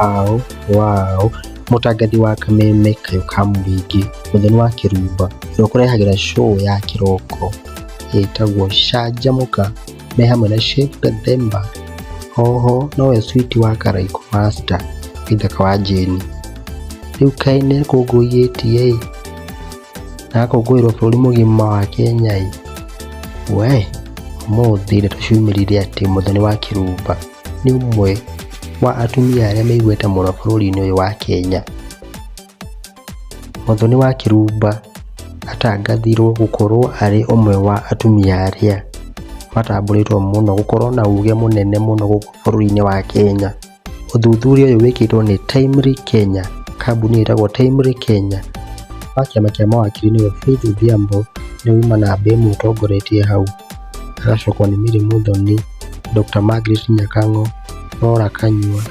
Ao wao mũtangathi wa kameme kayũ ka mũrĩngĩ Mũthoni wa Kĩrumba ũrĩa ũkũrehagĩra show ya kĩroko ĩtagwo Canjamũka me hamwe na Chef Gathemba. Oho nowe Sweet wa Karaikũ Master Gĩthaka wa Jane. Rĩu kaĩ nĩakũngũiyĩtie ĩ na agakũngũĩrwo bũrũri mũgima wa Kenya ĩ, we ũmũthĩ ndeto ciumĩrire atĩ Mũthoni wa Kĩrumba nĩ ũmwe wa atumia arĩa me igweta mũno bũrũri-inĩ ũyũ wa Kenya. Mũthoni wa Kĩrumba atangathirwo gũkorwo arĩ ũmwe wa atumia arĩa matambũrĩtwo mũno gũkorwo na uge mũnene mũno gũkũ bũrũri-inĩ wa Kenya. Ũthuthuria ũyũ wĩkĩtwo nĩ Timely Kenya, kambuni ĩtagwo Timely Kenya wa kĩama kĩa mawakiri nĩwe Faith Odhiambo nĩwe uma namba ĩmwe ũtongoretie hau, agacokwo nĩ Mary Muthoni, Dr. Margaret Nyakang'o, Laura Kanyua,